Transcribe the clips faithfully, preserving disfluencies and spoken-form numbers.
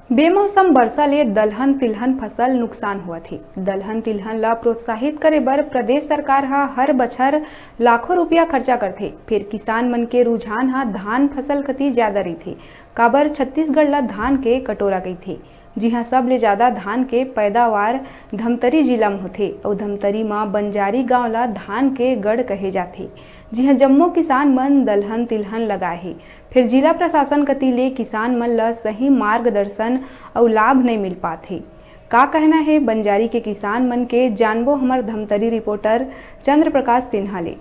बेमौसम बरसा ले दलहन तिलहन फसल नुकसान होवत हे। दलहन तिलहन ला प्रोत्साहित करे बर प्रदेश सरकार ह हर बछर लाखों रुपया खर्चा करथे, फेर किसान मन के रुझान ह धान फसल कति ज्यादा रहिथे। काबर छत्तीसगढ़ ला धान के कटोरा कहिथे, जिहां सबले ज्यादा धान के पैदावार धमतरी जिला म होथे, अउ धमतरी म बंजारी गांव ला धान के गढ़ कहे जाथे, जिहां जम्मो किसान मन दलहन तिलहन लगाए हे। फेर जिला प्रशासन कति ले किसान मन ल सही मार्गदर्शन अउ लाभ नइ मिल पात हे। का कहना हे बंजारी के किसान मन के, जानबो हमर धमतरी रिपोर्टर चंद्र प्रकाश सिन्हा ले।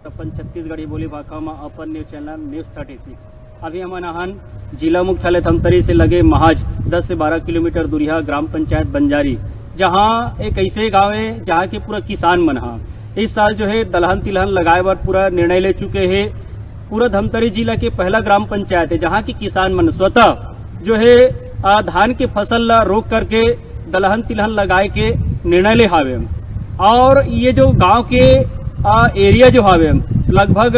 अपन छत्तीसगढ़ी बोली भाखा म अपन news channel news thirty six. अभी हमन आहन जिला मुख्यालय धमतरी से लगे महज दस से बारह किलोमीटर दूरिहा ग्राम पंचायत बंजारी, जहां एक ऐसे गांव है जहां के पूरा किसान मन ह इस साल जो है दलहन तिलहन लगाए बर पूरा निर्णय ले चुके हैं। पूरा धमतरी जिला के पहला ग्राम पंचायत है जहां के किसान मन स्वतः जो है, आ, धान के फसल ला रोक करके दलहन तिलहन लगाए के निर्णय ले हावे। और ये जो गांव के, आ, एरिया जो हावे, लगभग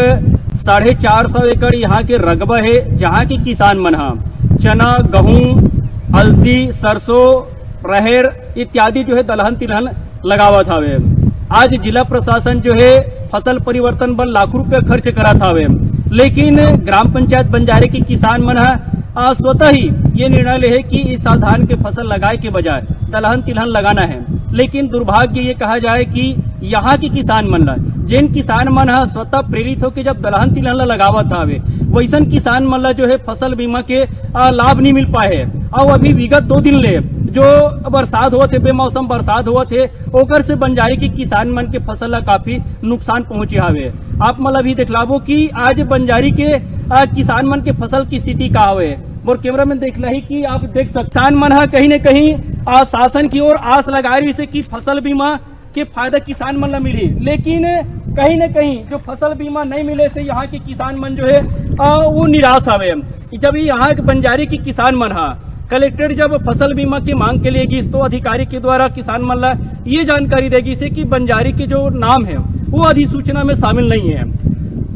साढ़े चार सौ एकड़ यहाँ के रकबा है, जहाँ के किसान मन ह चना, गहूं, अलसी, सरसों, रहेर इत्यादि जो है दलहन तिलहन लगावत हावे। आज जिला प्रशासन जो है फसल परिवर्तन बर लाखों रुपया खर्च करत हावे, लेकिन ग्राम पंचायत बंजारी के किसान मन ह, आ, स्वतः ही ये निर्णय ले है कि इस साल धान के फसल लगाए के बजाय दलहन तिलहन लगाना है। लेकिन दुर्भाग्य ये कहा जाए कि यहाँ के किसान मन ला, जिन किसान मन ह स्वतः प्रेरित होके जब दलहन तिलहन ला लगावत हावे, वैसन किसान मन ला जो है फसल बीमा के, आ, लाभ नहीं मिल पाए है। और अभी विगत दो दिन ले जो बरसात होवत है, बेमौसम बरसात होवत है, ओकर से बंजारी के किसान मन के फसल ला काफी नुकसान पहुंचे हावे। आप मन ला भी दिखलाबो कि आज बंजारी के, आ, किसान मन के फसल की स्थिति का हवे। मोर कैमरा में देखना ही कि आप देख सक-, किसान मन ह कहीं न कहीं, आ, शासन की ओर आस लगाए रहिस हे कि फसल बीमा के फायदा किसान मन ला मिलही, लेकिन कहीं न कहीं जो फसल बीमा नहीं मिले से यहाँ के किसान मन जो है, आ, वो निराश हवे। जब यहाँ के बंजारी के किसान मन ह कलेक्टर जब फसल बीमा की मांग के लिए गिस, तो अधिकारी के द्वारा किसान मन ला ये जानकारी दे गिस हे कि बंजारी के जो नाम है, वो अधिसूचना में शामिल नहीं है।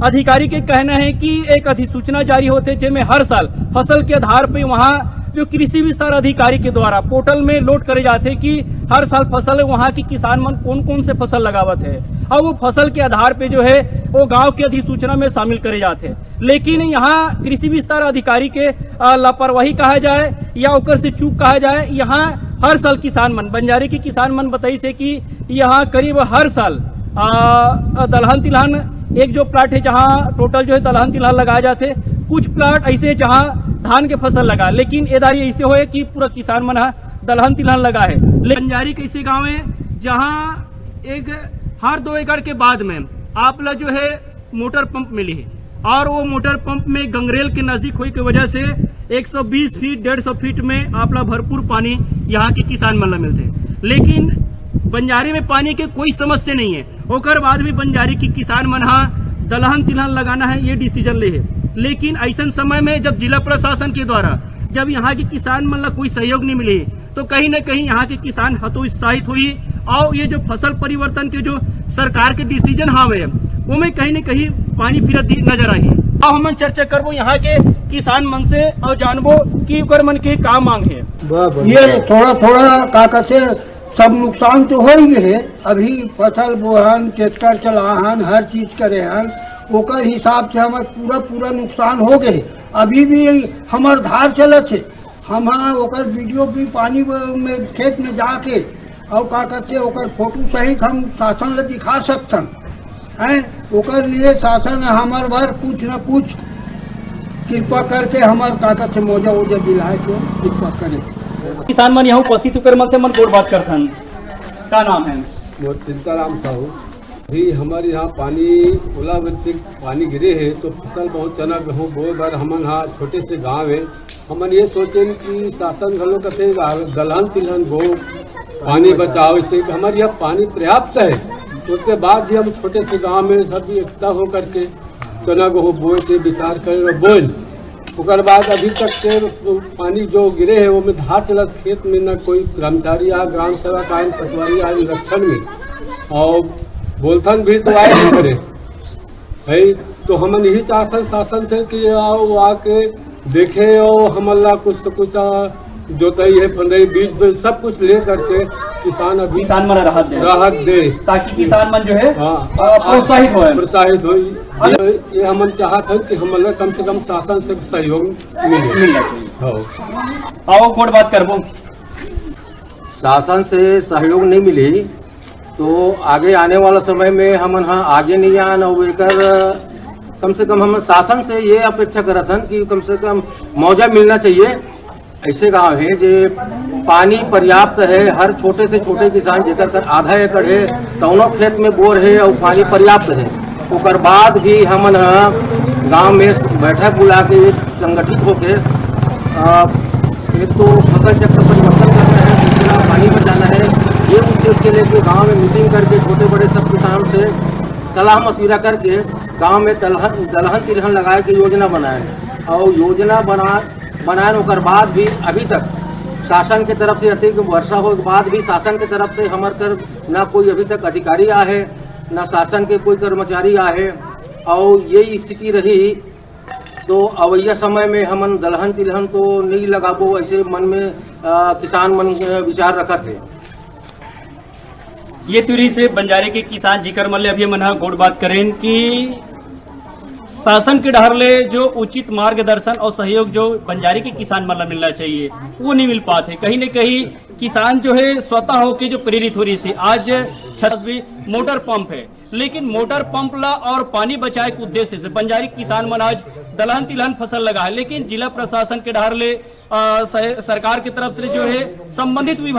अधिकारी के कहना है कि एक अधिसूचना जारी होथे, जेमे हर साल फसल के आधार पे वहाँ जो कृषि विस्तार अधिकारी के द्वारा पोर्टल में लोड करे जाथे कि हर साल फसल वहाँ के किसान मन कौन कौन से फसल लगावत है, और वो फसल के आधार पे जो है वो गांव की अधिसूचना में शामिल करे जाथे। लेकिन यहाँ कृषि विस्तार अधिकारी के, आ, लापरवाही कहा जाए या ओकर से चूक कहा जाए, यहाँ हर साल किसान मन, बंजारी के किसान मन बताइस हे कि यहाँ करीब हर साल, आ, दलहन तिलहन एक जो प्लाट है, जहाँ टोटल जो है दलहन तिलहन लगाए जाथे, कुछ प्लाट ऐसे हैं जहाँ धान के फसल लगा, लेकिन ए दारी ऐसे होए कि पूरा किसान मन ह दलहन तिलहन लगा है। ले-, बंजारी कैसे गाँव है, जहाँ एक हर दो एकड़ के बाद में आप ला जो है मोटर पंप मिली है, और वो मोटर पंप में गंगरेल के नजदीक होए के वजह से एक सौ बीस फीट, डेढ़ सौ फीट में आपला भरपूर पानी यहाँ के किसान मन ला मिलथे। लेकिन बंजारी में पानी के कोई समस्या नहीं है, ओकर बाद भी बंजारी के किसान मन हा दलहन तिलहन लगाना है, ये डिसीजन ले है। लेकिन ऐसन समय में जब जिला प्रशासन के द्वारा जब यहाँ के किसान मन ला कोई सहयोग नहीं मिली, तो कहीं ना कहीं यहाँ के किसान हतोत्साहित होही। और ये जो फसल परिवर्तन के जो सरकार के डिसीजन हावे, ओमे कहीं ना कहीं पानी फिरत दी नजर आही। अब हमन चर्चा करबो यहाँ के किसान मन से और जानबो कि ओकर मन के का मांग है। ये थोड़ा थोड़ा का कहते, सब नुकसान तो हो ही है। अभी फसल बोहन, ट्रैक्टर चलाहन, हर चीज करे हन, ओकर हिसाब से हमर पूरा पूरा नुकसान हो गए। अभी भी हमर धार चलत है। हम हाँ ओकर वीडियो भी पानी ब-, में खेत में जाके और का कहते ओकर फोटो सहित हम शासन ला दिखा सकथन। हैं, ओकर लिए शासन हमर बर कुछ न कुछ कृपा करके हमर का कहते मौजा वोजा दिलाए के कृपा करे। किसान मन यहाँ उपस्थित होकर मन से मन गोठ बात करथन। का नाम है? मोर चिंताराम साहू। भी हमर यहाँ पानी ओलावृष्टि पानी गिरे है तो फसल बहुत चना गहूँ बोए बर हमन हा छोटे से गाँव है। हमन ये सोचेन कि शासन घलो कथे दलहन तिलहन बो, पानी बचाओ, इससे कि हमर यहाँ पानी पर्याप्त है। उसके बाद भी हम छोटे से गाँव में सब एकता हो करके चना गहूँ बोए के विचार करेन और बोएन। ओकर बाद अभी तक के पानी जो गिरे हे, ओमे धार चलत खेत में, न कोई कर्मचारी आ, ग्राम सेवक आए, पटवारी आए निरीक्षण में, और बोलथन भी तो आए नहीं करे। भाई, तो हमन यही चाहथन शासन से कि आओ, आके देखे और हमन ला कुछ तो कुछ, आ, जोतई है, फंदई, बीज, बीज सब कुछ ले करके किसान अभी किसान मन राहत दे। राहत दे। ताकि किसान मन जो है, हाँ। आ, प्रोत्साहित होए। प्रोत्साहित होई। हाँ। ये, ये हमन चाहत हन कि हमन ला कम से कम शासन से सहयोग मिले। मिलना चाहिए। हाँ। आओ, गोठ बात करबो। शासन से सहयोग नहीं मिली तो आगे आने वाला समय में हमन हा आगे नहीं आन, और एकर कम से कम हम शासन से ये अपेक्षा करत हन कि कम से कम मुआवजा मिलना चाहिए। ऐसे गांव है जे पानी पर्याप्त है, हर छोटे से छोटे किसान जेकर कर आधा एकड़ है, तौनो खेत में बोर है और पानी पर्याप्त है। ओकर बाद भी हमन ह गांव में बैठक बुला के एक संगठित होके, अ, एक तो फसल चक्र परिवर्तन करना है, दूसरा पानी बचाना है। ये उद्देश्य के लेके गांव में मीटिंग करके छोटे बड़े सब किसान से सलाह मशविरा करके गांव में दलहन, दलहन तिलहन लगाए के योजना बनाए, और योजना बना, बनाए ओकर बाद भी अभी तक शासन के तरफ से, अतिक वर्षा होए के बाद भी शासन के तरफ से हमर कर ना कोई अभी तक अधिकारी आहे, ना शासन के कोई कर्मचारी आहे, और ये स्थिति रही तो अवैया समय में हमन दलहन तिलहन तो नहीं लगाबो, ऐसे मन में, अ, किसान मन, अ, विचार रखत हे। ये तुरी से बंजारे के किसान जिकर मन ले अभी हमन ह गोठ बात करेन कि शासन के डहर ले जो उचित मार्गदर्शन और सहयोग जो बंजारे के किसान मन ला मिलना चाहिए, वो नहीं मिल पात हे। कहीं न कहीं किसान जो है स्वतः होके जो प्रेरित हो रही से आज छत भी मोटर पंप है, लेकिन मोटर पंप ला और पानी बचाए के उद्देश्य से बंजारी किसान मन आज दलहन तिलहन फसल लगा है, लेकिन जिला प्रशासन के डहर ले, अ, सह-, सरकार की तरफ से जो है संबंधित विभाग